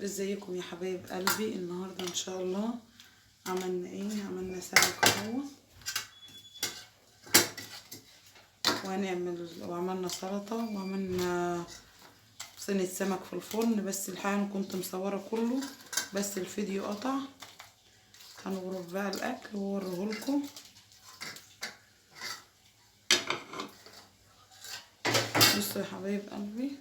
ازيكم يا حبايب قلبي؟ النهارده ان شاء الله عملنا ايه؟ عملنا سمك اهو، وهنعمل وعملنا سلطة وعملنا صينية سمك في الفرن. بس الحقيقة انا كنت مصوره كله بس الفيديو قطع. هنغرف بقى الاكل واوريهولكم. بصوا يا حبايب قلبي،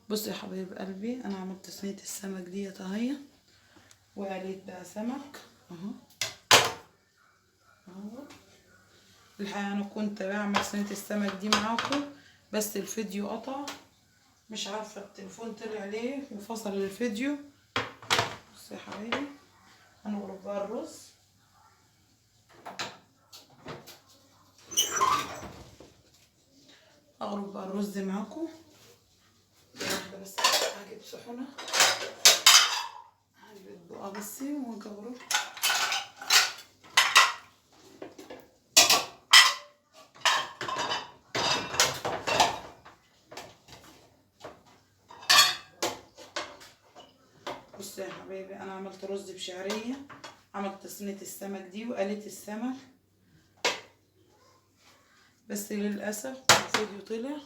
بصوا يا حبايب قلبي، انا عملت صينية السمك ديت اهي، وقليت بقى سمك اهو اهو. الحقيقة انا كنت بعمل صينية السمك دي معاكم بس الفيديو قطع، مش عارفه التليفون طلع ليه وفصل الفيديو. بصوا يا حبايبي، هنغرف بقى الرز. اغرف بقى الرز معاكم. واحدة بس هجيب صحونه، هجيب بقى بس ونكبره. بصوا يا حبايبي، انا عملت رز بشعريه، عملت صينية السمك دي وقليت السمك، بس للاسف الفيديو طلع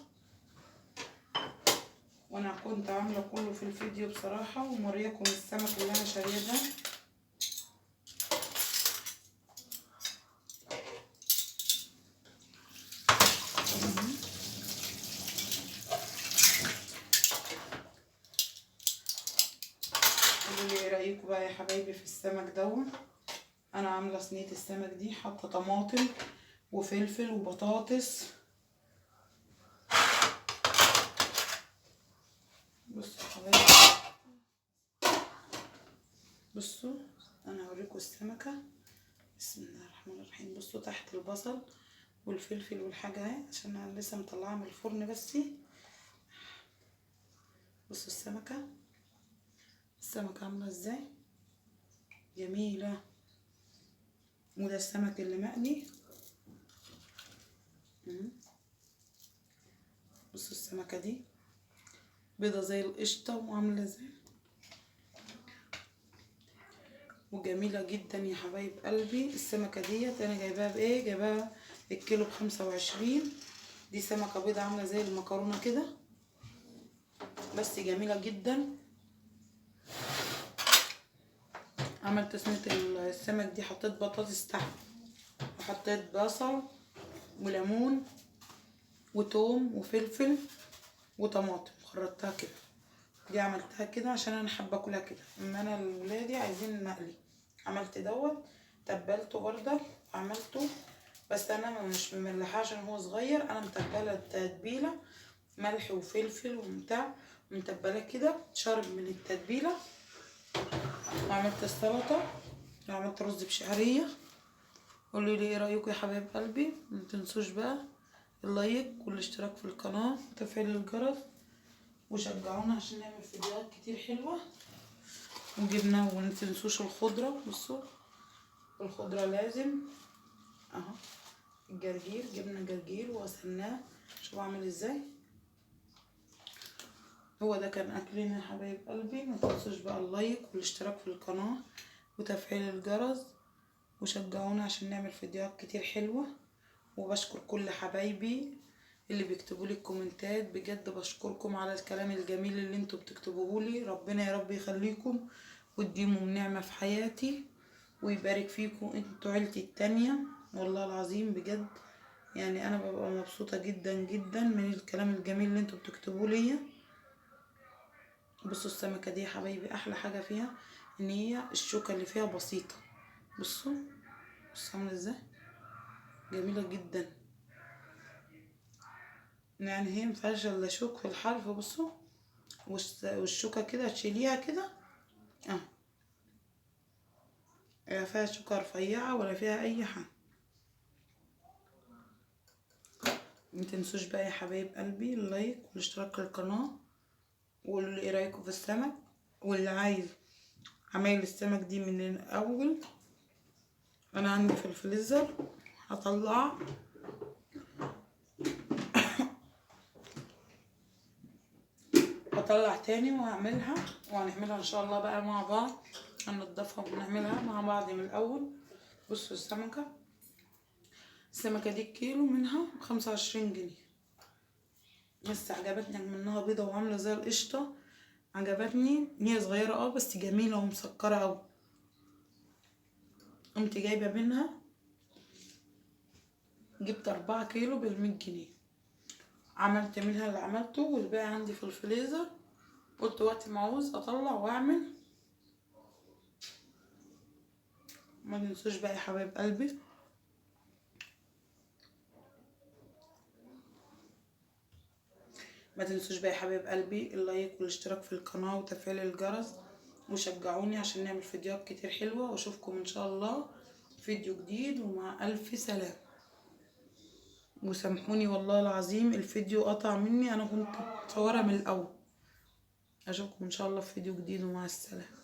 وانا كنت عامله كله في الفيديو بصراحة، وموريكم السمك اللي انا شاريه ده. قولوا لي ايه رايكم بقى يا حبايبي في السمك دون. انا عامله صينية السمك دي، حاطه طماطم وفلفل وبطاطس. بصوا يا حبايبي، بصوا انا هوريكم السمكة. بسم الله الرحمن الرحيم. بصوا تحت البصل والفلفل والحاجة اهي، عشان انا لسه مطلعاها من الفرن. بس بصوا السمكة، السمكة عامله ازاي، جميلة. وده السمك اللي مقلي. بصوا السمكة دي بيضة زي القشطة وعاملة ازاي، وجميلة جدا يا حبايب قلبي. السمكة ديت انا جايباها بايه؟ جايباها الكيلو ب25. دي سمكة بيضة عاملة زي المكرونة كده، بس جميلة جدا. عملت صينية السمك دي، حطيت بطاطس تحت وحطيت بصل وليمون وتوم وفلفل وطماطم، خرطتها كده. دي عملتها كده عشان انا حابة اكلها كده، اما انا الولادي عايزين مقلي. عملت دوت، تبلته برده وعملته، بس انا مش مملحاه عشان هو صغير. انا متبله التتبيله ملح وفلفل وبتاع، متبله كده شارب من التتبيله. وعملت السلطة وعملت رز بشعريه. قولوا لي ايه رايكم يا حبايب قلبي. ما تنسوش بقى اللايك والاشتراك في القناة وتفعيل الجرس، وشجعونا عشان نعمل فيديوهات كتير حلوة. وجبنا، وما تنسوش الخضرة. بصوا الخضرة لازم اهو، الجرجير، جبنا جرجير وغسلناه، شوفوا عامل ازاي. هو ده كان اكلنا يا حبايب قلبي. ما تنسوش بقى اللايك والاشتراك في القناة وتفعيل الجرس، وشجعونا عشان نعمل فيديوهات كتير حلوة. وبشكر كل حبايبي اللي بيكتبوا لي الكومنتات، بجد بشكركم على الكلام الجميل اللي انتوا بتكتبوه لي. ربنا يا رب يخليكم ويديموا نعمة في حياتي ويبارك فيكم، انتوا عيلتي التانية والله العظيم بجد. يعني انا ببقى مبسوطة جدا جدا من الكلام الجميل اللي انتوا بتكتبوه لي. بصوا السمكة دي يا حبايبي، احلى حاجة فيها ان هي الشوكة اللي فيها بسيطة. بصوا بصوا عاملة ازاي، جميلة جدا. يعني هي مفيهاش الا شوك في الحرف. بصوا والشوكة كده تشيليها كده اه، لا فيها شوكة رفيعة ولا فيها اي حاجة. متنسوش بقى يا حبايب قلبي اللايك والاشتراك في القناة، وقولوا لي ايه رايكم في السمك. واللي عايز عمايل السمك دي من الاول، انا عندي في الفريزر هطلعها. هطلع تاني وهعملها، وهنعملها ان شاء الله بقى مع بعض، هننضفها ونعملها مع بعض من الاول. بصوا السمكة، السمكة دي الكيلو منها 25 جنيه بس. عجبتني منها بيضة وعاملة زي القشطة، عجبتني. هي صغيرة بس جميلة ومسكرة اوي. قمت جايبة منها، جبت 4 كيلو ب100 جنيه. عملت منها اللي عملته والباقي عندي في الفريزر، قلت وقت ما عاوز اطلع واعمل. ما تنسوش بقى يا حبايب قلبي، ما تنسوش بقى يا حبايب قلبي اللايك والاشتراك في القناة وتفعيل الجرس، وشجعوني عشان نعمل فيديوهات كتير حلوة. واشوفكم ان شاء الله فيديو جديد، ومع الف سلامة. وسامحوني والله العظيم الفيديو قطع مني، انا كنت متصورة من الاول. اشوفكم ان شاء الله في فيديو جديد، ومع السلامة.